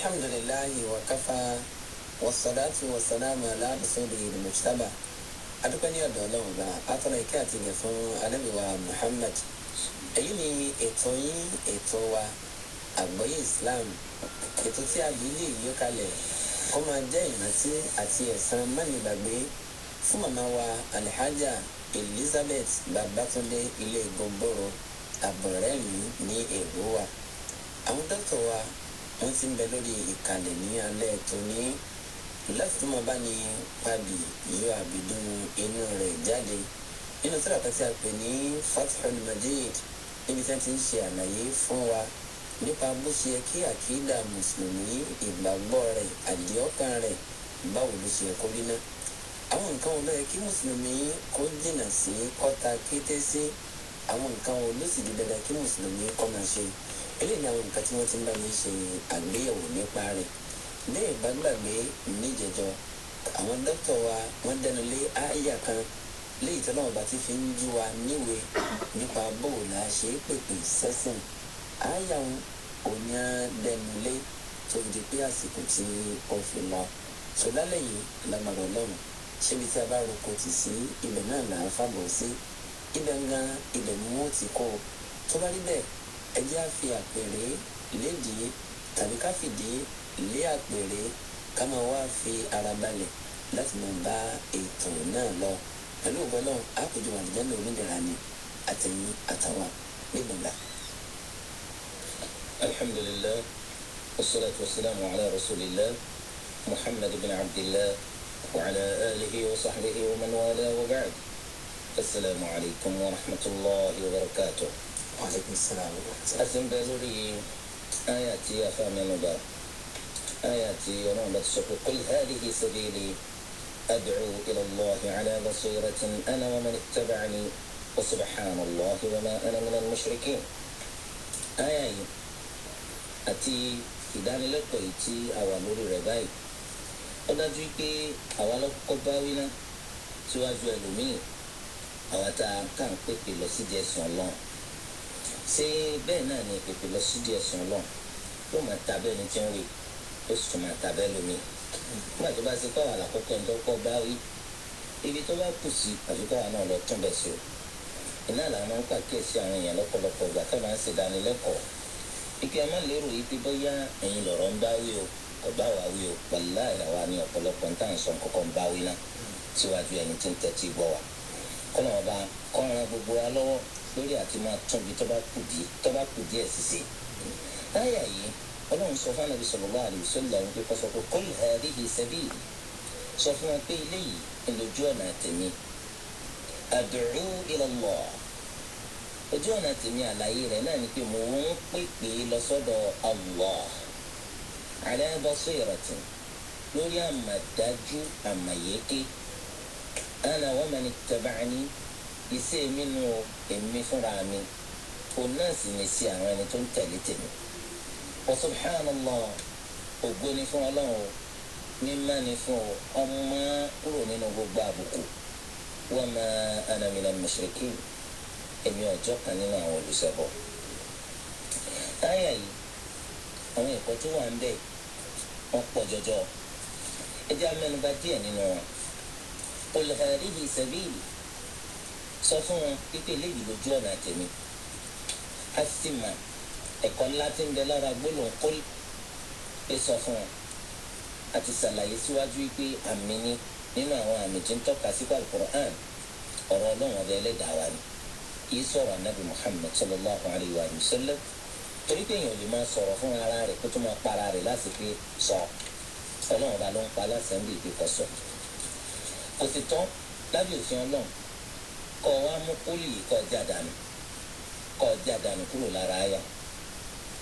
Alhamdulilahi wa kafa wasalaatu wasalaamu ala rasulihi mujtaba. Adúpẹ́ ní ọ̀dọ̀ Ọlọ́run bá atọ́lá ìkẹ́ àti ìgẹ̀ fún Ànábì wa Muhammad. Èyí ni ètò yín, ètò wa, Àgbọ́yé Islam, ètò tí a bí lè yí kalẹ̀ kó máa jẹ́ ìrántí àti ẹ̀san mánigbàgbé fún màmá wa Alhaja Elizabeth Babatunde Ilé Gbogboro Àbọ̀rẹ́rìn ní Èrúwà. Àwọn dókítà wa wọ́n ti ń bẹ lórí ìkàlẹ̀ ní alẹ́ tòní láti tún máa bá ní pabì yọ àbìdún inú rẹ̀ jáde nínú tírà kan tí a pè ní Fathul Majid, níbi tí wọ́n ti ń ṣe àlàyé fún wa nípa bó ṣe yẹ kí àkídà mùsùlùmí, ìgbàgbọ́ rẹ̀, àdìọ́kàn rẹ̀, báwo ló ṣe yẹ kó rí ná, àwọn nǹkan wo ló yẹ kí mùsùlùmí kó jìnnà sí, kọ́ta kété sí, àwọn nǹkan wo ló sì di dandan kí mùsùlùmí kó máa ṣe. Eléyìí ni àwọn nǹkan tí wọ́n ti ń bá mi ṣe àgbéyẹ̀wò nípa rẹ̀. Bẹ́ẹ̀ bá gbàgbé, níjẹjọ àwọn dókítà wa wọ́n dẹnu lé àyà kan léyìí tí Ọlọ́run bá ti fi ń jú wa níwèé nípa bóòlù àṣẹ pèpè sẹ́sìn. Àyà wọn ò ní á dẹnu lé tó fi di pé àsìkò tí ó fi lọ. Sọ lálẹ́ yìí, lágbára Ọlọ́run, ṣébi tí a bá roko tì sí, ibẹ̀ náà là ń fàbọ̀ sí, ibẹ̀ gan ibẹ̀ ni wọ́n ti kó o. Tó bá rí bẹ́ẹ̀, ẹ jẹ́ á fi àpèrè lédìí tàbí ká fìdí lé àpèrè, ká máa wá fi ara balẹ̀ láti máa bá ètò náà lọ. Pẹ̀lú ògo Ọlọ́run, àpèjọ àlùjáde onídẹ̀ra ni àtẹ̀yìn àtàwọn nígbàgbà. Alhamdulillah, wassalatu wassalamu ala rasulillah Muhammad ibn Abdillah wa ala alihi wa sahbihi wa man wala, wa ba'd. Assalamu alaykum wa rahmatulahi wa barakatuh. Wa aleykum salaam wa rahmatulah. A ti ń bẹ lórí àyà tí a fa mẹ́nu bà, àyà tí Ọlọ́run bá ti sọ pé qul hadhihi sabili ad'u ila Allahi ala basiratin ana wa man ittaba'ani wa subhanallahi wa ma ana minal mushrikin. Àyà yìí àti ìdánilẹ́kọ̀ọ́ yìí tí a wà lórí rẹ̀ báyìí, ó dájú pé àwa lọ́kọ́ bá wí ná síwájú ẹlòmíì, àwa tá a kà ń pèpè lọ sídìí ẹ̀sìn Ọlọ́run. Ṣé bẹ́ẹ̀ náà ni pèpè lọ sídìí ẹ̀sìn Ọlọ́run yóò máa ta bẹ́ẹ̀ ni tí ń wí, ó sì tún máa ta bẹ́ẹ̀ lómi nígbà tó bá ṣe pé àwọn àlàkọ́kọ́ ẹni tó kọ́ bá wí, ibi tó bá kù sí, àfikún àwọn náà lọ tún bẹ̀ sí o. Iná làwọn máa ń pàkíyèsí àwọn èèyàn lọ́pọ̀lọpọ̀ ìgbà tó máa ń ṣèdánilẹ́kọ̀ọ́ ike ẹ má lérò yìí pé bóyá ẹ̀yin lọ̀rọ̀ ń bá wí o, kò bá wa wí o. Wàláhì, àwa ní ọ̀pọ̀lọpọ̀ ń tà ń sọ kọ́kọ́ ń bá wí náà síwájú ẹni tí ń tẹ́tí gbọ́ wa. Kọ́nà ọba kọ́ran gbogbo wa lọ́wọ́ lórí àti máa tún ibi tó bá kù díẹ̀ ṣiṣẹ́. Láyà yìí, Ọlọ́run sọ fún Ànábì sallallahu alaihi wasallam pé kó sọ pé qul hadhihi sabili, sọ fún wọn pé eléyìí ń lójú ọ̀nà tèmi, ad'u ila Allah, ojú ọ̀nà tèmi. Àlàyé rẹ̀ náà ni pé mò ń pèpè lọ sọ́dọ̀ Allah, ala basiratin, lórí àmàdájú àmàyéké, ana wa man ittaba'ani, iṣẹ́ mi nù, èmi fúnra mi, òun náà sì ní sí àwọn ẹni tó ń tẹ̀lé tèmi. Wa subhanallah, ògo ni fún Ọlọ́run, mímọ́ ni fún ọmọ kúrò nínú gbogbo àbùkù, wa ma ana minal mushrikin, èmi ọjọ́ kan nínú àwọn olùṣẹbọ. Táyà yìí, àwọn ẹ̀kọ́ tó wà ń bẹ̀ wọ́n pọ̀ jọjọ. Ẹ jẹ́ á mẹ́nubà díẹ̀ nínú wọn. Qul hadhihi sabili, sọ fún wọn pípé eléyìí lójú ọ̀nà tèmi. A sì mà ẹ̀kọ́ ńlá tí ń bẹ lára gbólóhùn qul, pé sọ fún wọn. A ti ṣàlàyé síwájú pé àmì ni nínú àwọn àmì tí ń tọ́ka sí Al-Qur'an, ọ̀rọ̀ Ọlọ́run ọba ẹlẹ́dàá wa ni, kì í sọ̀rọ̀ anabi Muhammad sallallahu alayhi wa sallam, torí pé èèyàn lè máa sọ̀rọ̀ fún ara rẹ̀ kó tó máa para rẹ̀ láti fi sọ. Ọlọ́run ọba ló ń pa aláṣẹ ń bí ìpè kọ sọ. Kò sì tán lábẹ́ òfin Ọlọ́run kọ́ wa mú kólì yìí kọ́ já dànù kúrò lára àyà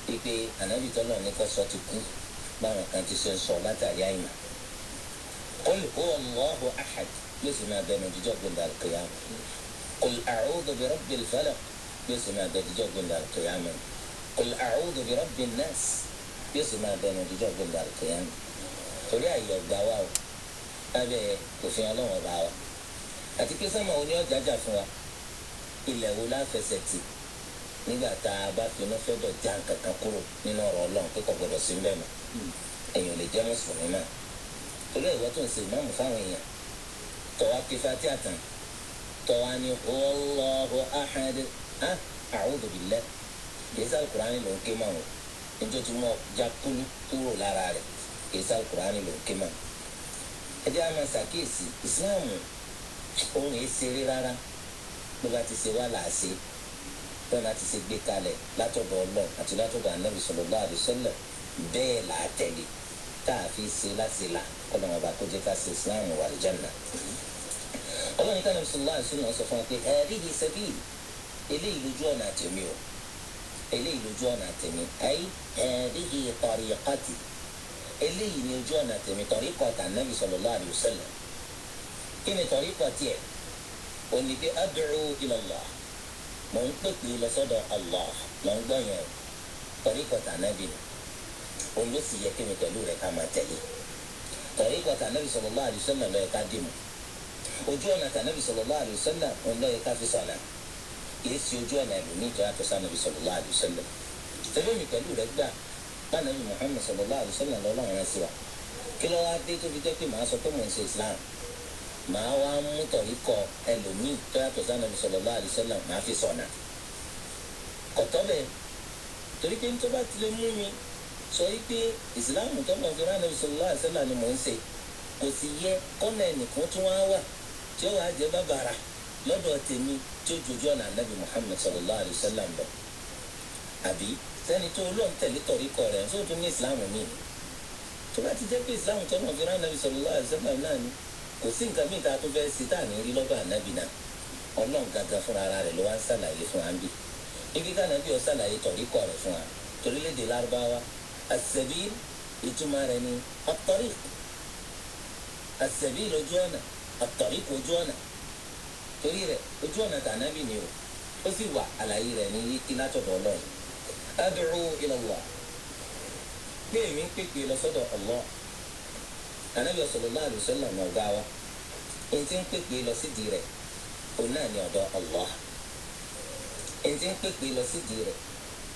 pípé ànábì tọ́lọ̀ ní kọ́ sọ ti kú, báwọn kan ti ṣe ń sọ látàrí àyìnbá. Qul huwa Allahu ahad yóò sì máa bẹnu jíjọ́ gbẹ̀ndà al-qiyamah. Qul a'udhu bi rabbil falaq yóò sì máa bẹ jíjọ́ gbẹ̀ndà al-qiyamah. Qul a'udhu bi rabbin nas yóò sì máa bẹnu jíjọ́ gbẹ̀ndà al-qiyamah, torí àyè ọgbà wa o lábẹ́ òfin Ọlọ́run ọba wa. Àti pé sọ́mọ wo ni ọjà jà fún wa, ilẹ̀ wo láfẹsẹ̀ tì? Nígbà tá a bá finú fẹ́dọ̀ já nǹkan kan kúrò nínú ọ̀rọ̀ Ọlọ́run pé kò gbọdọ̀ sí mbẹ́ mọ́, èèyàn lè jẹ́ mùsùlùmí mọ́. Torí ìwọ tó ń ṣe ìmáàmù fáwọn èèyàn, tọ́wá ké Fatiha tán, tọ́wá ní Allahu ahad, a'udhu billah, kìí sá Al-Qur'ani ló ń ké mọ́ o, nítorí tí wọ́n já kúlú kúrò lára rẹ̀, kìí sá Al-Qur'ani ló ń ké mọ́. Ẹ jẹ́ á máa ṣàkíyèsí ìsìláàmù òun èé ṣeré rárá, bó bá ti ṣe wá làá ṣe, bẹ́ẹ̀ láti ṣe gbé kalẹ̀ látọ̀dọ̀ Ọlọ́run àti látọ̀dọ̀ Ànábì sallallahu alaihi wasallam, bẹ́ẹ̀ là á tẹ̀lé tá a fi ṣe láti là kọ́lọ́mọ bá kó jẹ́ ká ṣe Islam wà lìjánà. Ọlọ́run ká Ànábì sallallahu alaihi wasallam sọ fún wa pé hadhihi sabili, eléyìí lójú ọ̀nà àtẹ̀mí o, eléyìí lójú ọ̀nà àtẹ̀mí, ay hadhihi tariqati, eléyìí ni ojú ọ̀nà àtẹ̀mí, tariqa Ànábì sallallahu alaihi wasallam. Kí ni tariqa tiẹ̀? Òní pé ad'u ila Allah, mò ń pèpè lọ sọ́dọ̀ Allah, lọ ń gbọ́ yẹn o, tọ̀ríkọ̀ tànàbì ni òun ló sì yẹ kí mi pẹ̀lú rẹ̀ ká máa tẹ̀lé. Tọ̀ríkọ̀ tànàbì sallallahu alaihi wasallam ló yẹ ká dì mú, ojú ọ̀nà tànàbì sallallahu alaihi wasallam òun ló yẹ ká fi sọ̀nà, kìí ṣe ojú ọ̀nà ẹlòmíì tó yàtọ̀ sànàbì sallallahu alaihi wasallam. Tẹ́lẹ̀ mi pẹ̀lú rẹ̀ gbà bánàbì Muhammad sallallahu alaihi wasallam lọ́lọ́run rẹ̀ sí wa, kí ló wá dé tó fi jẹ́ pé màá sọ pé mò ń ṣe Islam, màá wá mú tọ̀ríkọ̀ ẹlòmíì tó yàtọ̀ sànàbì sallallahu alaihi wasallam màá fi sọ̀nà? Kọ̀tọ́ bẹ́ẹ̀, torí pé tó bá ti lè mú mi sọ yìí pé ìsìláàmù tó lọ́n fi rán Ànábì sallallahu alaihi wasallam ni mò ń ṣe, kò sì yẹ kọ́nà ẹnìkan tó wá wà tí ó wàá jẹ́ bàbàrà lọ́dọ̀ tèmi tí ó jojú ọ̀nà Ànábì Muhammad sallallahu alaihi wasallam lọ. Àbí sẹ́ni tó lọ́n tẹ̀lé tọ̀ríkọ̀ rẹ̀ tó tún ní ìsìláàmù mi, tó bá ti jẹ́ pé ìsìláàmù tó lọ́n fi rán Ànábì sallallahu alaihi wasallam náà ni, kò sí nǹkan míì tá a tó fẹ́ ṣe tá à ní rí lọ́dọ̀ Ànábì náà. Ọlọ́run gangan fúnra ara rẹ̀ ló wá ń ṣàlàyé fún wa ń bì. Ibi kánábì ó ṣàlàyé tọ̀ríkọ̀ rẹ̀ fún wa, torílẹ̀èdè Lárúbáwá as-sabil ìtumọ̀ rẹ̀ ni at-tariq, as-sabil ojú ọ̀nà, at-tariq ojú ọ̀nà. Torí rẹ̀ ojú ọ̀nà tànábì ni o, ó sì wà àlàyé rẹ̀ ní yíkí látọ̀dọ̀ Ọlọ́run. Ad'u ila Allah, pé èmi ń pèpè lọ sọ́dọ̀ Allah. Ànábì sallallahu alaihi wasallam ọ̀gá wa, ẹni tí ń pèpè lọ sídìí rẹ̀ òun náà ní ọ̀dọ̀ Allah. Ẹni tí ń pèpè lọ sídìí rẹ̀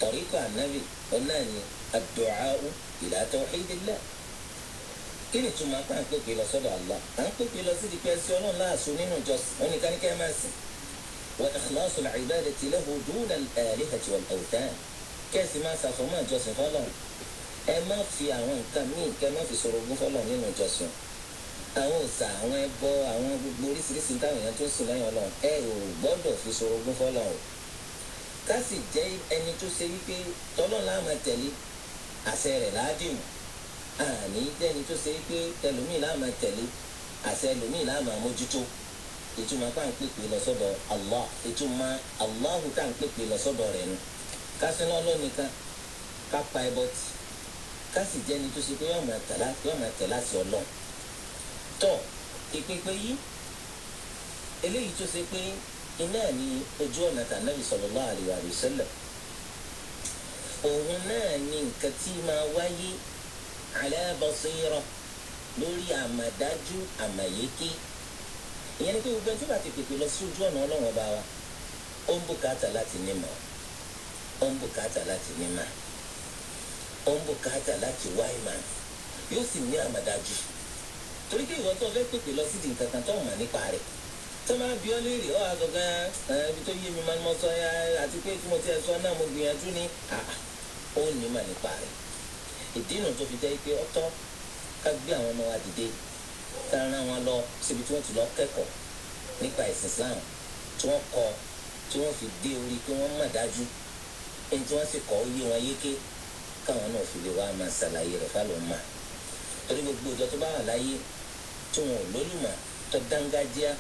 tọ̀ríkọ̀ ànábì òun náà ní ad-du'a'u ila tawhidillah. Kí ni túmọ̀ pé à ń pèpè lọ sọ́dọ̀ Allah? À ń pèpè lọ sídìí pé ẹsẹ̀ Ọlọ́run láàṣọ nínú ìjọsìn, òun nìkan ní kẹ́ ẹ máa sìn. Wa ikhlasul ibadati lahu duna al-alihati wal-awthan, kẹ́sì máa ṣàfọ̀mọ́ ìjọsìn fọ́lọ́run. Ẹ má fi àwọn nǹkan míì kẹ́ má fi ṣorogún fọ́lọ́run nínú ìjọsìn. Àwọn òòṣà, àwọn ẹbọ, àwọn gbogbo oríṣiríṣi táwọn èèyàn tó ń sìn lẹ́yìn Ọlọ́run, ẹ ò gbọ́dọ̀ fi ṣorogún fọ́lọ́run. Ká sì jẹ́ ẹni tó ṣe wípé tọ́lọ́run la máa tẹ̀lé, àṣẹ rẹ̀ ládìmú. Àní jẹ́ni tó ṣe wípé tẹlòmíì la máa tẹ̀lé, àṣẹ ẹlòmíì la máa mójútó. Ìtumọ̀ tá à ń pèpè lọ sọ́dọ̀ Allah, ìtumọ̀ Allahu tá à ń pèpè lọ sọ́dọ̀ rẹ̀ nu. Ká sin Ọlọ́run nìkan, ká pa ẹbọ tì, ká sì jẹ́ni tó ṣe pé yóò máa tẹ̀ láti Ọlọ́run. Tọ́ ìpèpè yìí, eléyìí tó ṣe pé iná ní ojú ọ̀nà tànàbì sallallahu alaihi wasallam, òun náà ní nǹkan tí máa wáyé ala basira, lórí àmàdájú àmàyéké. Ìyẹn ni pé gbogbo ẹni tó bá ti pèpè lọ sí ojú ọ̀nà Ọlọ́run ọba wa, ó ń bùkátà láti nímọ̀, ó ń bùkátà láti nímọ̀, ó ń bùkátà láti wá ìmọ̀, yóò sì ní àmàdájú. Torí pé ìwọ tó fẹ́ pèpè lọ sí nǹkan kan tó mọ̀ nípa rẹ̀, tó máa bí ọ léèrè ọ àgọ gan ibi tó yé mi máa ń mọ sọ ya, àti pé tí mo ti ẹ̀ sọ náà mo gbìyànjú ni, ó ní mà nípa rẹ̀. Ìdí nu tó fi jẹ́ pé ọ̀tọ̀ ká gbé àwọn ọmọ wa dìde, ká rán wọn lọ síbi tí wọ́n ti lọ kẹ́kọ̀ọ́ nípa ìsìn Islam, tí wọ́n kọ́, tí wọ́n fi dé orí pé wọ́n mọ̀ dájú, ẹni tí wọ́n sì kọ́ ó yé wọn yéké, káwọn náà fi lè wá máa ṣàlàyé rẹ̀ fálọ́ mà. Torí gbogbo ìjọ tó bá wà láyé tí wọn ò lólùmọ̀ tó dángájíá,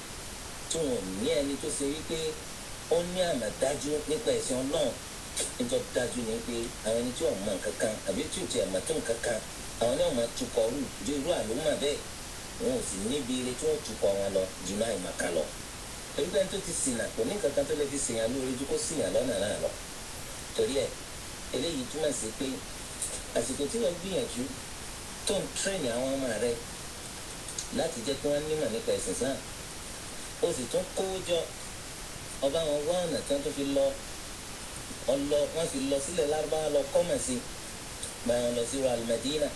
tí wọn ò ní ẹni tó ṣe wípé ó ní àmọ̀dájú nípa ẹ̀sìn Ọlọ́run, nítorí dájú ni pé àwọn ẹni tí wọn mọ nǹkan kan àbí tí ò tiẹ̀ mọ̀ tó nǹkan kan, àwọn náà máa tukọ̀ ju irú àlùmọ̀ bẹ́ẹ̀, wọn ò sì níbi ire tí wọ́n tukọ̀ wọn lọ jù náà ìmọ̀kan lọ. Torí pé ẹni tó ti ṣìnà kò ní nǹkan kan tó lè fi ṣìyàn lóore ju kó ṣìyàn lọ́nà náà lọ. Torí ẹ̀ eléyìí túmọ̀ sí pé àsìkò tí wọ́n gbìyànjú tó ń tírẹ̀nì àwọn ọmọ rẹ láti jẹ́ kí wọ́n nímọ̀ nípa ẹ̀sìn Islam, ó sì tún kó jọ ọba wọn wá ọ̀nà tí wọ́n tún fi lọ Ọlọ wọ́n sì lọ sílẹ̀ Lárúbáwá lọ kọ́mọ̀ sí, báyọ̀ lọ sí Al-Madina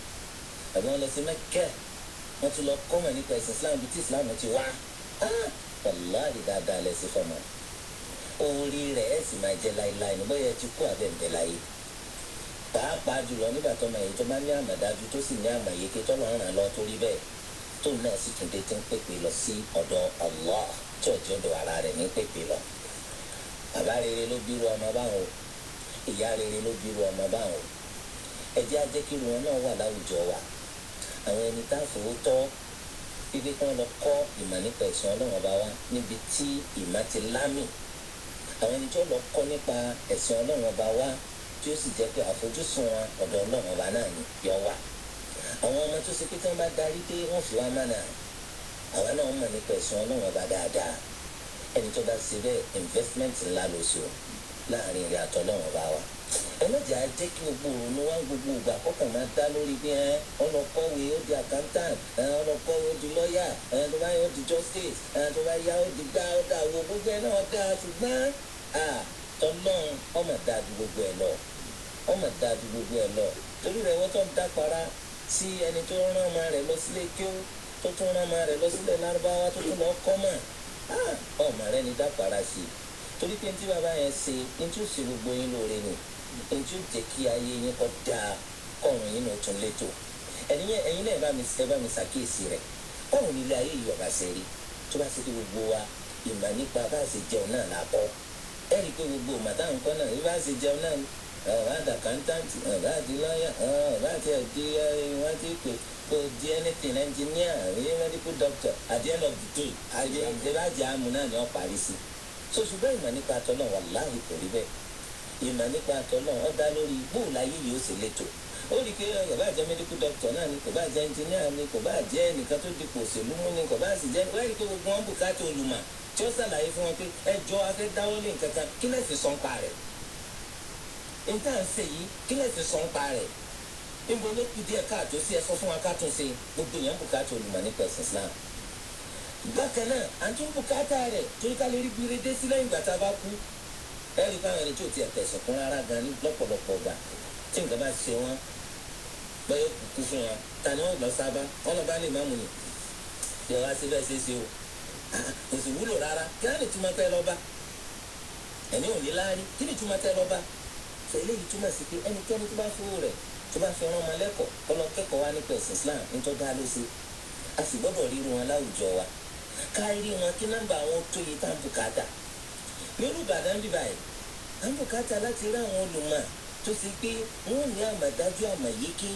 àbí wọ́n lọ sí Mẹ́kà, wọ́n tún lọ kọ́mọ̀ nípa ẹ̀sìn Islam bí tí Islam ti wá. Wàláhì dáadáa lẹ sí fọmọ, orí rẹ̀ ẹ̀ sì máa jẹ́ láéláé ní bóyá ẹ ti kú àbẹ̀ ǹbẹ̀ láyé. Pàápàá jùlọ nígbà tó máa yẹ tó bá ní àmọ̀dájú tó sì ní àmọ̀yéké tọ́lọ́ ràn lọ torí bẹ́ẹ̀ tó náà sì tún dé tí ń pèpè lọ sí ọ̀dọ̀ Allah tí ọ̀jọ́ ọ̀dọ̀ ara rẹ̀ ní pèpè lọ. Bàbá rere ló bírú ọmọ báwọn o, ìyá rere ló bírú ọmọ báwọn o. Ẹ jẹ́ á jẹ́ kí irú wọn náà wà láwùjọ wa. Àwọn ẹni tá a fowó tọ́ pípé kí wọ́n lọ kọ́ ìmọ̀ nípa ẹ̀sìn Ọlọ́run ọba wa níbi tí ìmọ̀ ti lámì. Àwọn ẹni tó lọ kọ́ nípa ẹ̀sìn Ọlọ́run ọba wa tí ó sì jẹ́ pé àfojúsùn wọn ọ̀dọ̀ Ọlọ́run ọba náà ni yọ wà. Àwọn ọmọ tó ṣe pé tí wọ́n bá darí dé wọ́n fi wá mánà, àwa náà mọ̀ nípa ẹ̀sìn Ọlọ́run ọba dáadáa. Ẹni tó bá ṣe bẹ́ẹ̀ investment ńlá ló ṣe o láàrin rẹ̀ àtọ́lọ́run ọba wa. Ẹ má jẹ́ á jẹ́ kí gbogbo òun wá gbogbo ìgbà kọ́kàn máa dá lórí bí ẹ ọlọ́kọ̀wé ó di accountant, ẹ ọlọ́kọ̀wé ó di lọ́yà, ẹ tó bá yá ó di justice, ẹ tó bá yá ó di gbá ó dà wo gbogbo ẹ náà dá, ṣùgbọ́n tọ́lọ́run ọmọ dáa ju gbogbo ẹ lọ, ọmọ dáa ju gbogbo ẹ lọ. Torí rẹ̀ wọ́n tó ń dápara sí ẹni tó rán ọmọ rẹ̀ lọ sílé kí ó tó tún rán ọmọ rẹ̀ lọ sílẹ̀ Lárúbáwá tó tún lọ kọ́ mọ̀, ọmọ rẹ̀ ni dápara sí i. Torí pé ní tí bàbá yẹn ṣe ní tí ó ṣe gbogbo yín lóore ni, ní tí ó jẹ́ kí ayé yín kó dáa, kọ́run yín náà tún létò. Ẹ̀yin náà ẹ bá mi ṣàkíyèsí rẹ̀, kọ́run nílé ayé yìí ọ̀bà ṣe rí tó bá ṣe kí gbogbo wa ìmọ̀ nípa bá ṣe jẹun náà là kọ́. Ẹ rí i pé gbogbo ìmọ̀ táwọn kọ́ náà bí bá ṣe jẹun náà ni, ọ̀rá àti àkántáǹtì, ọ̀rá àti lọ́yà, ọ̀rá àti ẹ̀dí wọ́n ti pè kó di anything engineer, medical doctor, at the end of the day àjẹbájẹ àmú náà ni wọ́n parí sí. So ṣùgbọ́n ìmọ̀ nípa tọ́lọ̀ wàláhì kò rí bẹ́ẹ̀. Ìmọ̀ nípa tọ́lọ̀ ó dá lórí bóòlù ayé yìí ó sì létò. Ó rí i pé kò bá jẹ́ medical doctor náà ni, kò bá jẹ́ engineer ni, kò bá jẹ́ ẹnìkan tó dipò òṣèlú mú ni, kò bá sì jẹ́ wẹ́ẹ́ rí i pé gbogbo wọn bùkátà olùmọ̀ tí ó ṣàlàyé fún wọn pé ẹ jọ afẹ́ dáwọ́lé nǹkan kan kí lẹ́sìn sọ ń pa rẹ̀, níta ń ṣe yìí kí lẹ́sìn sọ ń pa rẹ̀, níbo ló kù díẹ̀ káàtó sí, ẹ sọ fún wa ká tún ṣe. Gbogbo yẹn bùkátà olùmọ̀ nípa ẹ̀sìn Islam. Bákan náà à ń tún bùkátà rẹ̀ torí ká lè rí gbére dé sí lẹ́yìn ìgbà tá a bá kú. Ẹ rí i káwọn ẹni tó ti ẹ̀tẹ̀sùn kún rárá gan ní lọ́pọ̀lọpọ̀ gbà tí nǹkan bá ṣe wọ́n bẹ́ẹ̀ kú fún wọn, ta ni wọ́n lọ sábà wọ́n lọ bá lè má mú ni yẹ wá sí bẹ́ẹ̀ ṣe ṣe o, kò sì wúlò rárá. Kí á lè túmọ̀ tẹ́ lọ bá ẹni ò ní láárí, kí ni túmọ̀ tẹ́ lọ bá? Sọ eléyìí túmọ̀ sí pé ẹnikẹ́ni tó bá fowó rẹ̀ tó bá fi rán ọmọ lẹ́kọ̀ọ́ kó lọ kẹ́kọ̀ọ́ wá nípa ẹ̀sìn Islam nítorí dá ló ṣe. A sì gbọ́dọ̀ ríru wọn láwùjọ wa, ká rí wọn kí nọ́mbà àwọn tó yẹ tá à ń bùkátà. Nínú Ìbàdàn bíbá yìí à ń bùkátà láti rí àwọn olùmọ̀ tó ṣe pé wọ́n ní àmọ̀dájú àmọ̀yéké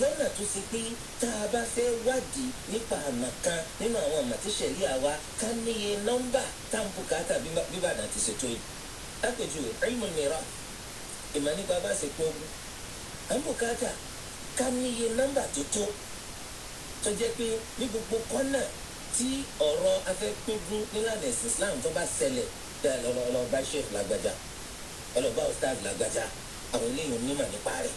lọ́nà tó ṣe pé tá a bá fẹ́ wádìí nípa àmọ̀ kan nínú àwọn àmọ̀ tí ṣẹ̀ríà wa ká níye nọ́mbà tá à ń bùkátà bí Ìbàdàn ti ṣètò yìí. Lápèjúwe ilmul mirath, ìmọ̀ nípa bá ṣe pín ogún, à ń bùkátà ká níye nọ́mbà tó tó tó jẹ́ pé ní gbogbo kọ́nà tí ọ̀rọ̀ afẹ́pínkún nílànà ẹ̀sìn Islam tó bá ṣẹlẹ̀, ọlọ́ba sheikh lágbájá, ọlọ́ba ustaz lágbájá, àwọn eléyìí onímọ̀ nípa rẹ̀.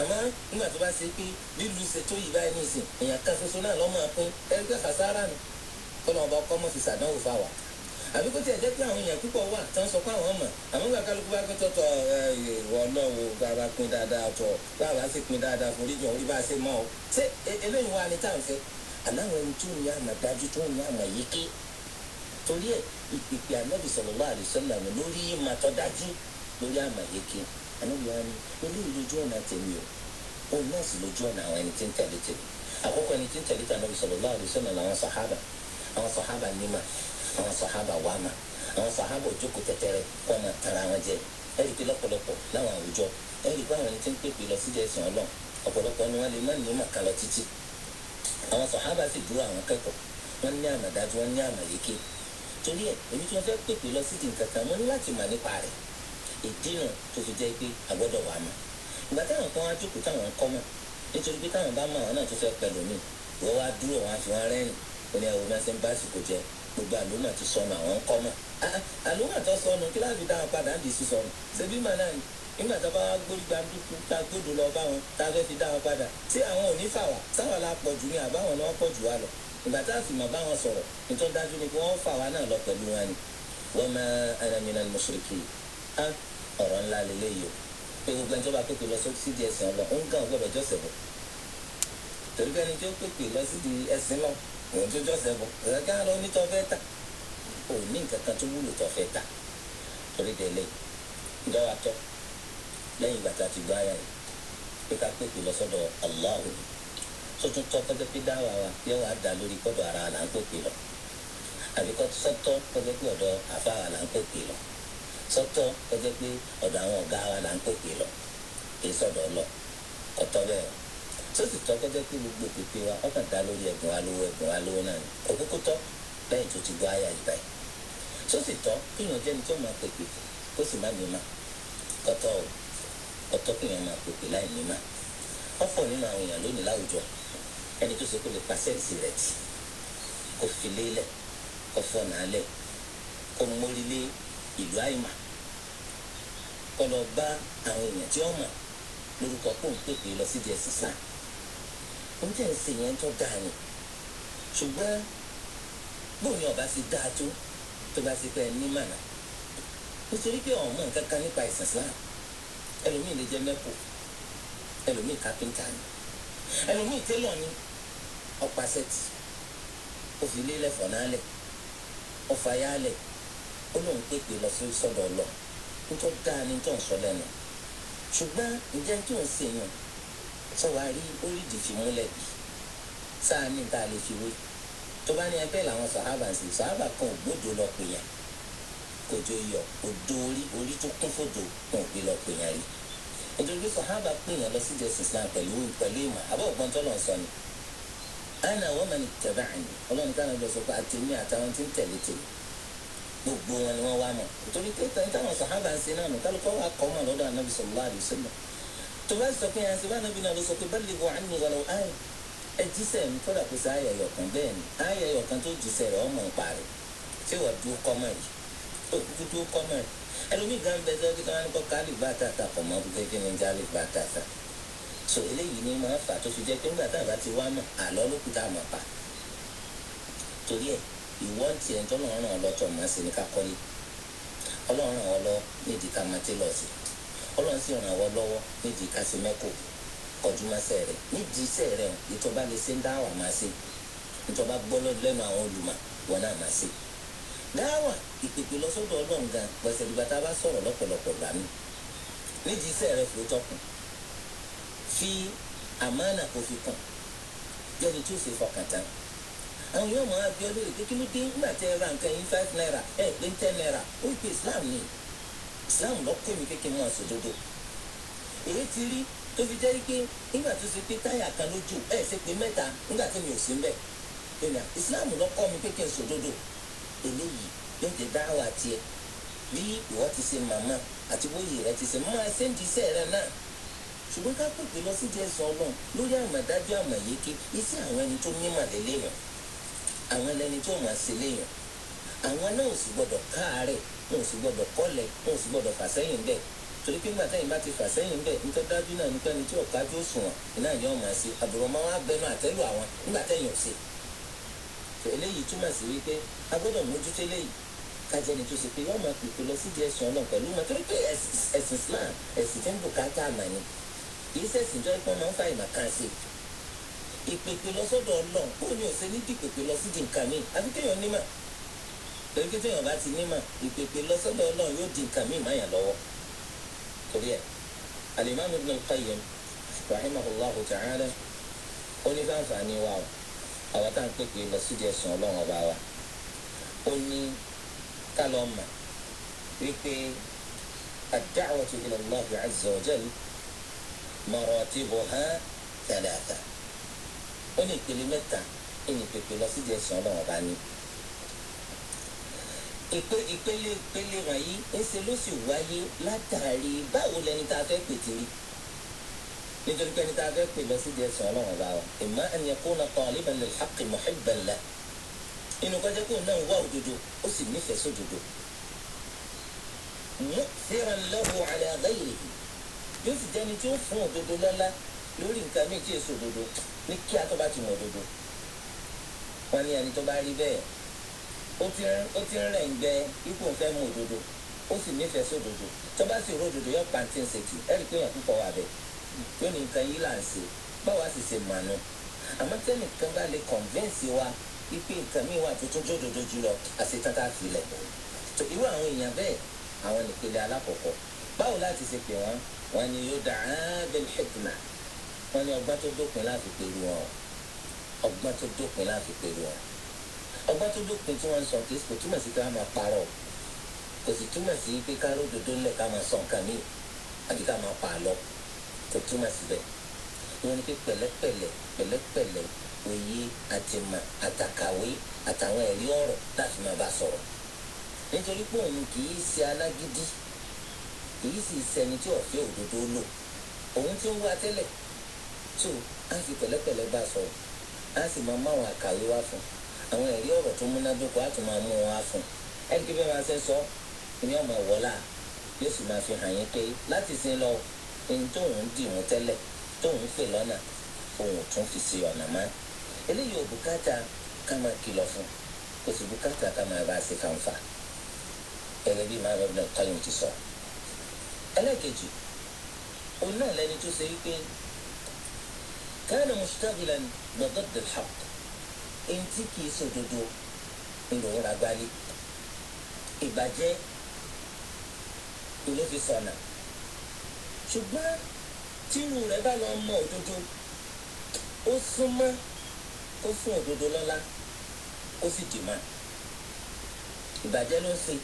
Àmọ́ nígbà tó bá ṣe pé lílu ṣètò yìí báyìí nìsín èèyàn kan ṣoṣo náà lọ́mọ pín ẹgbẹ́ kàsára nù, kọ́nà ọba ọkọ́ mọ̀ fi ṣàdánwò fáwa. Àbí kó tiẹ̀ jẹ́ pé àwọn èèyàn púpọ̀ wà tí wọ́n sọ pé àwọn mọ̀, àmọ́ nígbà kálukú bá pín tọ̀tọ̀ ìwọ náà wo bàbá pín dáadáa tọ̀ bàbá sì pín dáadáa foríjọ orí bá a ṣe mọ́ ọ. Ṣé eléyìí wà ní táwọn fẹ́? Aláwọn ẹni tó ní àmọ̀ dájú tó ní àmọ̀ yéké. Torí ẹ̀ ìpèpè Ànábì sallallahu alaihi wasallam lórí ìmọ̀ tó dájú lórí àmọ̀ yéké. Ànábì wa ni eléyìí lójú ọ̀nà tèmi o, òun náà sì lójú ọ̀nà àwọn ẹni tí ń tẹ̀lé tèmi. Àkọ́kọ́ ẹni tí ń tẹ̀lé tànábì sallallahu alaihi wasallam làwọn sàhábà. Àwọn sàhábà nímà, àwọn sàhábà wàmà, àwọn sàhábà òjókòó tẹtẹrẹ kó ọmọ tara wọn jẹ. Ẹ rí i pé lọ́pọ̀lọpọ̀ láwọn àwùjọ ẹ rí i pé àwọn ẹni tí ń pèpè lọ sí ẹ̀sìn Ọlọ́run ọ̀pọ̀lọpọ̀ ni wọ́n lè má ní màkà lọ títí. Àwọn sàhábà sì dúró àwọn kẹ́kọ̀ọ́, wọ́n ní àmọ̀dájú, wọ́n ní àmọ̀yéké. Torí ẹ̀ èmi tí wọ́n fẹ́ pèpè lọ sí di nǹkan kan mo ní láti mọ̀ nípa rẹ̀. Ìdínà tó fi jẹ́ pé a gbọ́dọ̀ wà mọ̀. Ìgbà táwọn kan wá jókòó táwọn ń kọ́ mọ̀, nítorí pé táwọn bá mọ̀ àwọn náà tó fẹ́ pẹ̀lú mi, wọ́n wá dúró wọn á fi wọn rẹ́rìn. Ó ní ẹ̀wọ̀n máa ṣe ń bá àsìkò jẹ, gbogbo àlùmọ̀ ti sọnù àwọn ń kọ́ mọ̀. Àlùmọ̀ tó sọnù kí láti dá wọn padà ń di sísọnù. Ṣebí mà náà ni nígbà tó bá gbórí gbàdúkú tá a gbódò lọ bá wọn tá a fẹ́ fi dá wọn padà, ṣé àwọn ò ní fà wá? Sáwọn la pọ̀ jù ní àbáwọn ni wọ́n pọ̀ jù wá lọ. Ìgbà tá a sì mọ̀ bá wọn sọ̀rọ̀ nítorí dájú ni pé wọ́n fà wá náà lọ pẹ̀lú wọn ni. Wa ma ana minal mushrikin. Ọ̀rọ̀ ńlá lélẹ́yìí o, pé gbogbo ẹni tó bá pèpè lọ sí di ẹ̀sìn ọlọ ń gàn gbọ́dọ̀ jọ́sẹ̀ bọ̀, torí pé ẹni tó pèpè lọ sí di ẹ̀sìn lọ òun tó jọ́sẹ̀ bọ̀ ẹ̀ka lọ nítọ́ fẹ́ tà ò ní nǹkan kan tó wúlò tó fẹ́ tà. Torí délé ìjọba tọ́ lẹ́yìn ìgbà tá a ti gbọ́ àyà yìí pé ká pèpè lọ sọ́dọ̀ Allahu tó tún tọ́ kọjá pé dáwà wa yóò wá dá lórí kọ́dọ̀ ara là ń pèpè lọ, àbí kọ́ sọ́tọ̀ kọjá pé ọ̀dọ̀ àfa wa là ń pèpè lọ, sọ́tọ̀ kọjá pé ọ̀dọ̀ àwọn ọ̀gá wa là ń pèpè lọ, kì í sọ̀dọ̀ lọ kọ́tọ́ bẹ́ẹ̀. Tó sì tọ́ kọjá pé gbogbo pèpè wa ọkàn dá lórí ẹ̀bùn wa lówó, ẹ̀bùn wa lówó náà ni òkúkú tọ́ lẹ́yìn tó ti gbọ́ àyà yìí báyìí. Tó sì tọ́ kéèyàn jẹ́ni tó máa pèpè kó sì má ní ma kọ́tọ́ o, kọ́tọ́ kéèyàn máa pèpè láì ní ma. Ọ̀pọ̀ nínú àwọn èèyàn lónìí láwùjọ ẹni tó ṣe kó lè pa sẹ́ǹsì rẹ̀ tì, kó fi lélẹ̀, kó fọ̀nà lẹ̀, kó mórí lé ìlú àìmà, kó lọ bá àwọn èèyàn tí ó mọ̀ lórúkọ kó ń pèpè lọ sí díẹ̀ sísá. Oúnjẹ ń ṣe yẹn tó dáa ni, ṣùgbọ́n bóun ni ọba ṣe dáa tó tó bá ṣe pé ẹ ní mànà, nítorí pé ọ̀hún mọ̀ nǹkan kan nípa ìsìn Islam. Ẹlòmíì lè jẹ́ mẹ́kò, ẹlòmíì kápẹ́ńtà ni, ẹlòmíì télọ̀ ni, ọ̀pá sẹ́tì ó fi lélẹ̀ fọ̀nà lẹ̀, ọ̀fà yá lẹ̀, ó lóun pèpè lọ sí sọ́dọ̀ ọlọ nítorí dáa ni tó ń sọ lẹ́nu. Ṣùgbọ́n ǹjẹ́ tó ń ṣe yàn sọ wá rí orídìí fi múlẹ̀ bí sáà ní tá a lè fi wé tó bá ní ẹgbẹ́ làwọn sàhábà ń ṣe. Sàhábà kan ò gbódò lọ pè yàn, kò jọ yọ òdo orí orí tó kún fòdò kan ò gbé lọ pè yàn rí, nítorí pé sàhábà pè yàn lọ sí jẹ́sìn Islam pẹ̀lú ìmọ̀ àbọ̀ ọ̀gbọ́n tó lọ sọ ni ana wa man ittaba'ani, ọlọ́run ká lọ sọ pé àtẹ̀mí àtàwọn tí ń tẹ̀lé tèmi gbogbo wọn ni wọ́n wá mọ̀, nítorí pé táwọn sàhábà ń ṣe náà nù kálukọ́ wa kọ́ mọ̀ lọ́dọ̀ anabi sallallahu alaihi wasallam. Tó bá sọ pé àṣẹ bá anabi náà ló sọ pé ballighu anni walau aya, ẹ jíṣẹ́ mi kódà kó sá ayẹyẹ ọ̀kan, bẹ́ẹ̀ ni ayẹyẹ ọ̀kan tó jíṣẹ́ rẹ̀ ọmọ ń parí ṣé wọ́n dúró kọ́mọ̀ yìí ó kúkú dúró kọ́mọ̀ yìí. Ẹlòmíì gan bẹ sọ kí wọ́n kọ́ kálí bá tàtà kọ̀ mọ́ kékeré ní jálè bá tàtà. So eléyìí ni máa fà tó fi jẹ́ pé ńgbà tá a bá ti wá mọ̀ àlọ́ ló kù tá a mọ̀ pa. Torí ẹ̀ ìwọ ń tiẹ̀ tó náà ràn ọ́ lọ́tọ̀ máa ṣe ní ká kọ́lé, Ọlọ́run ràn ọ́ lọ nídìí ká máa télọ̀ sí, Ọlọ́run sì ràn ọ́ lọ́wọ́ nídìí ká ṣe mẹ́kò, kọjú máa ṣe rẹ̀ nídìí iṣẹ́ rẹ̀, ètò bá lè ṣe ń dáwà máa ṣe, ètò bá gbọ́ lẹ́nu àwọn olùmọ̀ wọn náà máa ṣe. Dáwà ìpèpè lọ sọ́dọ̀ Ọlọ́run gan pẹ̀sẹ̀ ìgbà tá a bá sọ̀rọ̀ lọ́pọ̀lọpọ̀ gbà mí nídìí iṣẹ́ rẹ̀ fò tọkùn, fi àmánà kò fi kàn jẹ́ni tí ó ṣe fọkàn tán. Àwọn yóò máa bí ọ lórí pé kí ló dé nígbà tẹ ẹ ra nǹkan yín 5 naira ẹ pé 10 naira, ó pè Islam ni Islam lọ́kọ́ mi kékeré wọn sòdodo. Èyí ti rí tó fi jẹ́ pé nígbà tó ṣe pé táyà kan lójú ẹ̀ ṣe pé mẹ́ta nígbà tí mi ò sí mbẹ̀ lónìí Islam lọ́kọ́ mi pé kí n sòdodo. Eléyìí yóò jẹ́ dáwà tiẹ̀ bí ìwọ ti ṣe màmá àti bóyè rẹ ti ṣe máa ṣe ń di iṣẹ́ rẹ náà. Ṣùgbọ́n ká pèpè lọ sí jẹ́sán Ọlọ́run lórí àmọ̀dájú àmọ̀yéké iṣẹ́ àwọn ẹni tó mímọ̀ lélẹ́yìn, àwọn ẹlẹ́ni tó máa ṣe léyìn, àwọn náà ò sì gbọ́dọ̀ káàárẹ̀, wọn ò sì gbọ́dọ̀ kọ́lẹ̀, wọn ò sì gbọ́dọ̀ fà sẹ́yìn bẹ́ẹ̀. Torí pé gbàtẹ́yìn bá ti fà sẹ́yìn bẹ́ẹ̀ nítorí dájú náà nípa ẹni tí ọ̀kájú òṣùwọ̀n iná yóò máa ṣe àbúrò máa wá bẹnu àtẹ́lù àwọn nígbà tẹ́yìn ò ṣe. Eléyìí túmọ̀ sí wípé a gbọ́dọ̀ mójútó eléyìí kájẹni tó ṣe pé yóò máa pèpè lọ sí ẹ̀sìn Ọlọ́run pẹ̀lú mọ̀, torí pé ẹ̀sìn Islam ẹ̀sìn tí ń bùkátà àmà ni, kì í ṣẹ̀sìn jọ pé wọ́n máa ń fa ìmọ̀ kan sí i. Ìpèpè lọ sọ́dọ̀ Ọlọ́run kó ní òṣè ní dìpèpè lọ sí di nǹkan míì àfi kéèyàn nímọ̀, torí pé téèyàn bá ti nímọ̀ ìpèpè lọ sọ́dọ̀ Ọlọ́run yóò di nǹkan míì máyàn lọ́wọ́. Torí ẹ̀ Al-Imam Ibn Al-Qayyim rahimahullahu ta'ala ó ní fáǹfààní wa o, àwọn tá à ń pèpè lọ sí ẹ̀sìn Ọlọ́run ọba wa, ó ní ká lọ mọ̀ wípé ad-da'watu ila Allahi azza wa jal maratibuha thalatha. Ó ní ìpele mẹ́ta ní ìpèpè lọ sí ẹ̀sìn Ọlọ́run ọba ní. Ìpele ìpele wọ̀nyí ńṣe ló sì wáyé látàrí báwo lẹni tá a fẹ́ pè ti rí, nítorí pé ẹni tá a fẹ́ pè lọ sí ẹ̀sìn Ọlọ́run ọba wa imma an yakuna taliban lil haqqi muhibban lahu, inú kọjá kó náà wá òdodo ó sì nífẹ̀ẹ́ sódodo, mu'thiran lahu ala ghayrihi, yóò sì jẹ́ni tí ó fún òdodo lọ́lá lórí nǹkan méjì èso òdodo ní kí a tó bá ti mọ òdodo. Wọn ní ẹni tó bá rí bẹ́ẹ̀ ó ti ń rẹ̀ ń gbẹ ipò ń fẹ́ mọ òdodo, Ó sì nífẹ̀ẹ́ sódodo. Tó bá sì ródodo yọ pàǹtí ń ṣètì. Ẹ̀rí pé èèyàn púpọ̀ wà bẹ́ẹ̀. Yóò ní nǹkan yìí là ń ṣe. Báwa sì ṣe mànú. Àmọ́ tẹ́nìkan bá lè convince wa wípé nǹkan míì wà tó tún jódodo jùlọ, àṣetán tá a fi lẹ̀. Tó irú àwọn èèyàn bẹ́ẹ̀, àwọn nìpele alákọ̀ọ́kọ́. Báwo láti ṣe pè wọ́n? Wọ́n ní yud'a bil hikma. Wọ́n ní ọgbọ́n tó dópin láti pèrú wọn. Ọgbọ́n tó dópin láti pèrú wọn. Ọgbọ́n tó dópin tí wọ́n ń sọ kìí kò túmọ̀ sí ká máa parọ́. Kò sì túmọ̀ sí pé ká ródòdó ńlẹ̀ ká máa sọ nǹkan míì àbí ká máa pa àlọ́. Kò túmọ̀ sí bẹ́ẹ̀. Wọ́n ní pé pẹ̀lẹ́pẹ̀lẹ́ pẹ̀lẹ́pẹ̀lẹ́ òye àtìmọ̀ àtàkàwé àtàwọn ẹ̀rí ọ̀rọ̀ láti máa bá sọ̀rọ̀. Nítorí pé òun kìí ṣe alágídí, kìí sì ṣẹni tí ó fẹ́ òdodo lò. Òun tí ń wá tẹ́lẹ̀. Tó á fi pẹ̀lẹ́pẹ̀lẹ́ bá sọ̀rọ̀, á sì máa mú àwọn àkàwé wá fún un. Àwọn ẹ̀rí ọ̀rọ̀ tó múnádóko á tún máa mú wọn wá fún un. Ẹni kí bẹ́ẹ̀ máa ṣe sọ, ni ọmọ wọlá yóò sì máa fi hàn yín pé láti sin lọ ohun tóun dì wọ́n tẹ́lẹ̀ tóun pè lọ́nà òun tún fi ṣe ọ̀nà mọ́. Eléyìí ò bùkátà ká máa kìlọ̀ fún, kò sì bùkátà ká máa bá a ṣe fàǹfà. Gẹ́gẹ́ bí Imam Ibn Qayyim ti sọ. Ẹlẹ́ẹ̀kejì, òun náà lẹni tó ṣe wípé kana mushtaghilan bi didd al-haqq, ẹni tí kìí ṣòdodo ńlò ń ragbálé. Ìbàjẹ́ ló fi sọ̀nà. Ṣùgbọ́n tírú rẹ̀ bá lọ mọ òdodo, ó súnmọ́ kó fún òdodo lọ́lá, ó sì dì mọ́. Ìbàjẹ́ ló ń ṣe.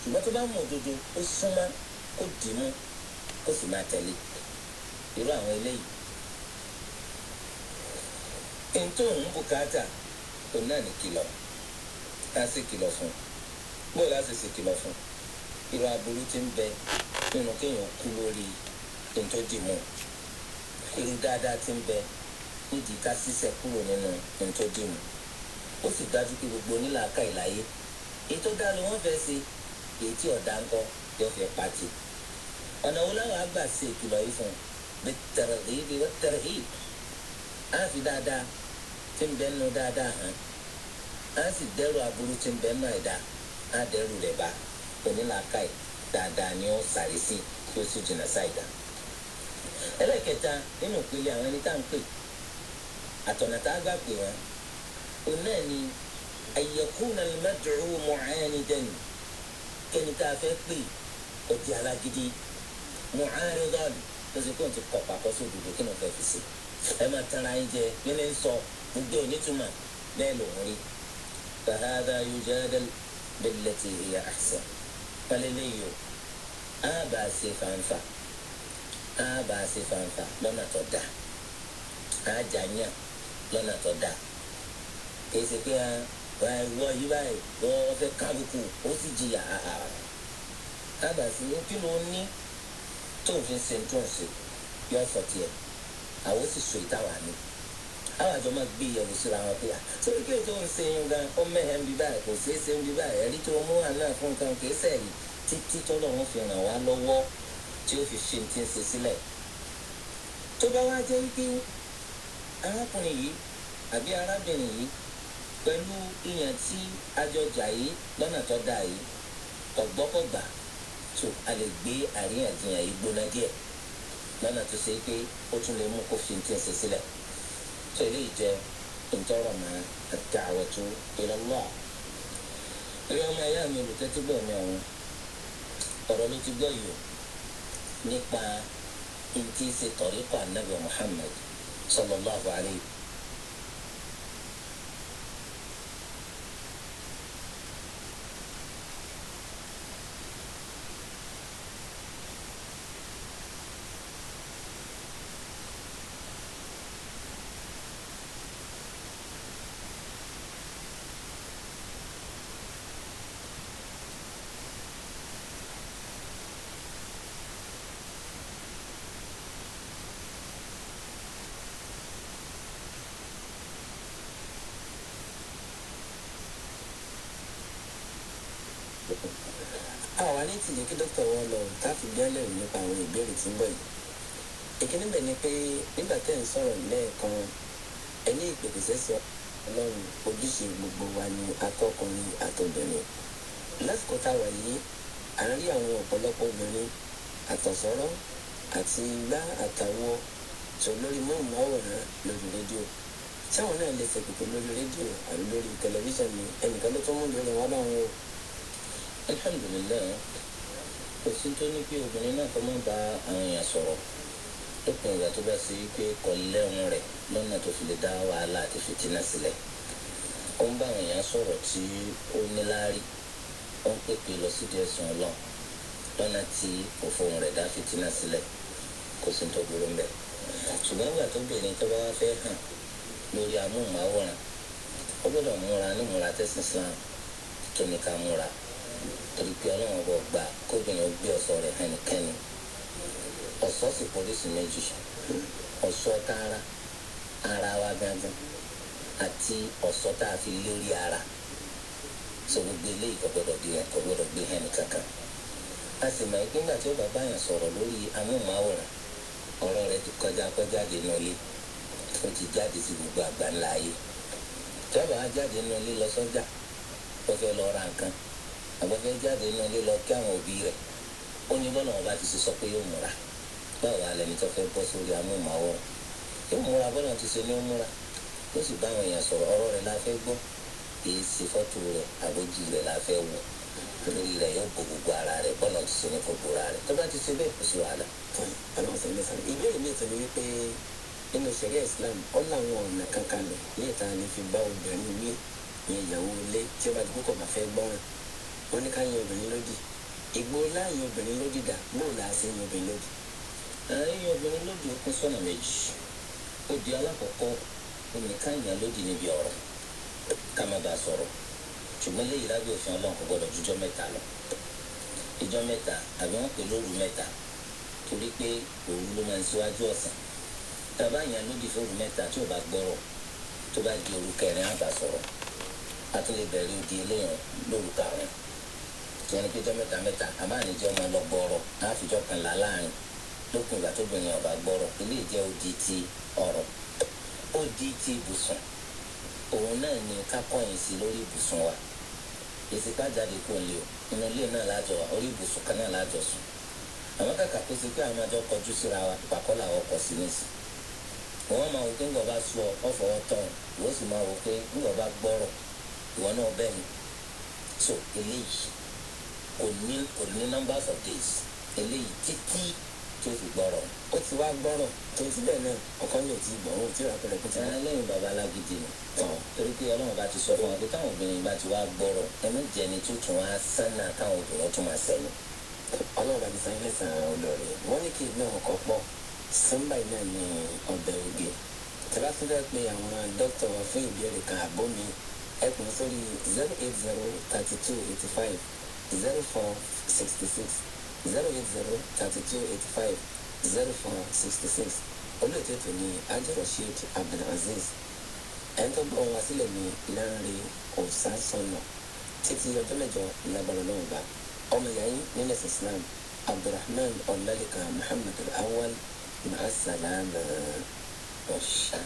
Ṣùgbọ́n tó bá mọ òdodo, ó súnmọ́ kó dì mú, kó sì máa tẹ̀lé. Irú àwọn eléyìí. Ẹni tó ń bùkátà, òun náà ní kìlọ̀. Á sì kìlọ̀ fún un. Bó láti sì kìlọ̀ fún un? Irú aburú tí ń bẹ nínú kéèyàn kú lórí ohun tó dì mú. Irú dáadáa tí ń bẹ nídìí ká ṣiṣẹ́ kúrò nínú ohun tó dì mú. Ó sì dájú pé gbogbo onílàákà ìláyé. Èyí tó dáa ló wọ́n fẹ́ ṣe, èyí tí ọ̀dà ń kọ́ yóò fẹ́ pàtì. Ọ̀nà wo láwọn àgbà ṣe ìkìlọ̀ yìí fún un? Bit-targhib wat-tarhib. Á fi dáadáa tí ń bẹ nínú dáadáa hàn. Á sì dẹ́rù aburú tí ń bẹ nínú àìdáa. Á dẹ́rù rẹ̀ bá onílàákàyè dáadáa ni ó sáré sí kí ó sì jìnnà sáìdá. Ẹlẹ́kẹta nínú ìpele àwọn ẹni tá à ń pè, àtọ̀nà tá a gbà pè wọ́n, òun náà ni an yakuna al-mad'u mu'anidan, kẹ́ni tá a fẹ́ pè ó di alágídí, mu'aridan, tó ṣe kó n ti kọ̀ pàkọ́ sí òdodo kí ni wọ́n fẹ́ fi ṣe. Ẹ máa tanra yín jẹ, kí ni ń sọ gbogbo onítùmọ̀ bẹ́ẹ̀ lòún rí. Fahadha yujadal billati hiya ahsan. Pálílẹ̀ o, á bá a ṣe fàǹfà, á bá a ṣe fàǹfà lọ́nà tó dáa, á jà yàn lọ́nà tó dáa. Kìí ṣe pé wọ yí báyìí wọ́n fẹ́ kábùkù ó sì jìyà àhà. Á bá a ṣe kí ló ní tó ń fi ṣe tó ń ṣe yọ sọ tiẹ̀, àwọn sì sọ ìtawà ni. Àwọn àjọ máa gbé ìyẹ̀wò síra wọn pé sórí kí ètò ń ṣe yín gan ó mẹ́hẹ̀ ń bí báyìí kò ṣeé ṣe ń bí báyìí ẹ̀rí tó mú àná fún nǹkan kìí sẹ̀rí títí tọ́lọ́run fi ràn wá lọ́wọ́ tí ó fi ṣe ti ń ṣe sílẹ̀. Tó bá wá jẹ́ wípé arákùnrin yìí àbí arábìnrin yìí pẹ̀lú ìyàn tí àjọjà yìí lọ́nà tó dáa yìí kọ̀gbọ́kọ̀gbà, tó a lè gbé àríyànjiyàn yìí gbóná díẹ̀ lọ́nà tó ṣe pé ó tún lè mú kó fi ti ń ṣe sílẹ̀. Tó eléyìí jẹ́ ntọ́rọ̀ mọ́ ad-da'watu ila Allah. Eré ọmọ ẹ̀yà mi olùtẹ́tígbọ̀ mi ọ̀hún, ọ̀rọ̀ ló ti gbọ́ yìí o nípa ntí ṣe tọ̀ríkọ̀ Ànábì Muhammad sallallahu alayhi. Àwa ní tìjẹ́ kí dókítà wọn lọ káfí gbẹ́lẹ̀ nípa àwọn ìbéèrè tí ń bọ̀ yìí. Ìkíní bẹ̀ ni pé nígbà tẹ́ ń sọ̀rọ̀ lẹ́ẹ̀kan, ẹ ní ìpèsè sẹ́sẹ̀ Ọlọ́run ojúṣe gbogbo wa ni atọ́kùnrin àtobìnrin. Lásìkò tá a wà yìí, À ń rí àwọn ọ̀pọ̀lọpọ̀ obìnrin àtọ̀sọ́rọ́ àti igbá àtàwọ̀ tó lórí móhùnmáwòrán lórí rédíò. Sáwọn náà lè ṣèpèpè lórí rédíò àbí lórí tẹlifíṣàn ni? Ẹnìkan ló tún mú ìbéèrè wá báwọn o. Alhamdulilayi, kò sí tó ní pé obìnrin náà kọ́ máa bá àwọn èèyàn sọ̀rọ̀ lópin ìgbà tó bá ṣe pé kò lẹ́hùn rẹ̀ lọ́nà tó fi lè dá wàhálà àti fìtínà sílẹ̀. Ó ń bá àwọn èèyàn sọ̀rọ̀ tí ó níláárí, ó ń pèpè lọ sí díẹ̀ sùn ọlọ́run lọ́nà tí òfòhùn rẹ̀ dá fìtínà sílẹ̀, kò sí tó burú mbẹ̀. Ṣùgbọ́n ìgbà tó bìnrin tó bá wá fẹ́ hàn lórí amóhùnmáwòrán, ó gbọ́dọ̀ múra nímúra tẹ́sán Islam tó ní ká múra, torí pé ọlọ́run ọba gbà kóbìnrin ó gbé ọ̀ṣọ́ rẹ̀ hàn nìkẹ́ni. Ọ̀ṣọ́ sì pọ̀lísì méjì: ọ̀ṣọ́ tààrà ara wa gangan àti ọ̀ṣọ́ tá a fi lórí ara. So gbogbo eléyìí kò gbọ́dọ̀ gbé hàn nìkankan. A sì mọ̀ pé nígbà tí ó bá báyàn sọ̀rọ̀ lórí amóhùnmáwòrán, ọ̀rọ̀ rẹ̀ ti kọjá kọjáde nínú ilé, ó ti jáde sí gbogbo àgbáńlá ayé. Tí ó bá jáde nínú ilé lọ sọ́jà, ó fẹ́ lọ ra nǹkan, àbọ̀ fẹ́ jáde nínú ilé lọ kí àwọn òbí rẹ̀, ó ní bọ́lá wọn bá ti ṣe sọ pé yóò múra. Báwo wá lẹni tó fẹ́ bọ́ sórí amóhùnmáwòrán? Yóò múra bọ́lá ti ṣe ní ó múra, ó sì bá àwọn èèyàn sọ̀rọ̀. Ọ̀rọ̀ rẹ̀ la fẹ́ gbọ́, kìí ṣe fọ́tò rẹ̀ àbójú rẹ̀ la fẹ́ wò. Lórí rẹ̀ yóò bo gbogbo ara rẹ̀ bọ́lá ti ṣe ní kó bora rẹ̀. Tó bá ti ṣe bẹ́ẹ̀, kò sí wàhálà. Ìbéèrè mi tẹ̀lé wípé nínú ṣẹ̀ríà Islam, ó láwọn ọ̀nà kankan lẹ̀ ní ìta ní fi bá obìnrin wí, ìyẹn ìyàwó ilé tí ó bá ti kókò bá fẹ́ gbọ́ràn. Wọ́n ní ká yan obìnrin lódì. Ìgbó láàyè obìnrin lódì dà, bóò là á ṣe yan obìnrin lódì? Àárín obìnrin lódì ó pín sọ́nà méjì. Odi alákọ̀ọ́kọ́, omi ká yan lódì níbi ọ̀rọ̀, ká má bàa sọ̀rọ̀. Ṣùgbọ́n léyìí lábẹ́ òfin Ọlọ́run kò gbọ́dọ̀ ju ijọ́ mẹ́ta lọ. Ijọ́ mẹ́ta àbí wọ́n pè lóru mẹ́ta, torí pé òru ló máa ń síwájú ọ̀sán. Tá a bá yan lódì fóru mẹ́ta tí ò bá gbọ́rọ̀, tó bá di òru kẹrin á bá sọ̀rọ̀. A tún lè bẹ̀rẹ̀ odi eléyàn lóru karùn-ún. Ìyẹn ni pé ijọ́ mẹ́ta mẹ́ta, àmọ́ àníjọ́ máa lọ gbọ́rọ̀, á fìjọ́ kan là láàrin. Lópin ìgbà tó bìnrin ọba gbọ́rọ̀, eléyìí jẹ́ odi ti ọ̀rọ̀. Odi ti ibùsùn, òun náà ni ká kọ̀yìn sí lórí ibùsùn wa. Èsì ká jáde kó lè o, inú ilé náà lájọ wa, orí ibùsùn kan náà lájọ sùn. Àmọ́ kàkà kó ṣe pé àwọn àjọ kọjú síra wa, ìpàkọ́ làwọn kọ sí nísì. Wọ́n máa wò pé ńgbọ̀ bá sú ọ, ọ̀fọ̀ tán, ìwọ sì máa wò pé ńgbọ̀ bá gbọ́rọ̀, ìwọ náà bẹ́ẹ̀ ni. So eléyìí kò ní numbers of days, eléyìí títí tí ó fi gbọ́rọ̀. Ó ti wá gbọ́rọ̀ tó ti bẹ́ẹ̀ náà, ọkọ ní òtí gbọ́, òun ti rà pẹ̀lẹ́ kó ti wá. Lẹ́yìn baba alágídí ni, torí pé Ọlọ́run bá ti sọ fún wa pé táwọn obìnrin bá ti wá gbọ́rọ̀, ẹ má jẹ́ ni tó tún wá sánà káwọn obìnrin tún máa sẹ́yìn. Ọlọ́run bá ti san ilé san olóore. Wọ́n ní kí iná ọkọ̀ pọ̀ sínbà iná ní ọbẹ̀ oge. Tẹ́lá tún fẹ́ pe àwọn dókítà wa fún ìbéèrè kan àbó mi, ẹ pè wọ́n sórí 080 32 85 04 66, 080 32 85 04 66. Olóòtú ètò ní Haji Rasheed Abdulaziz. Ẹni tó gbọ́ wá sílẹ̀ ní Lánrè Ọ̀sásọ̀nà. Títí ọjọ́ mẹ́jọ lágbára náà bá ọmọ ìyá yín nílẹ̀ Islam, Abdulrahman Ọlálékan Muhammad Awal. Ma'asalama. Ọ̀ṣà.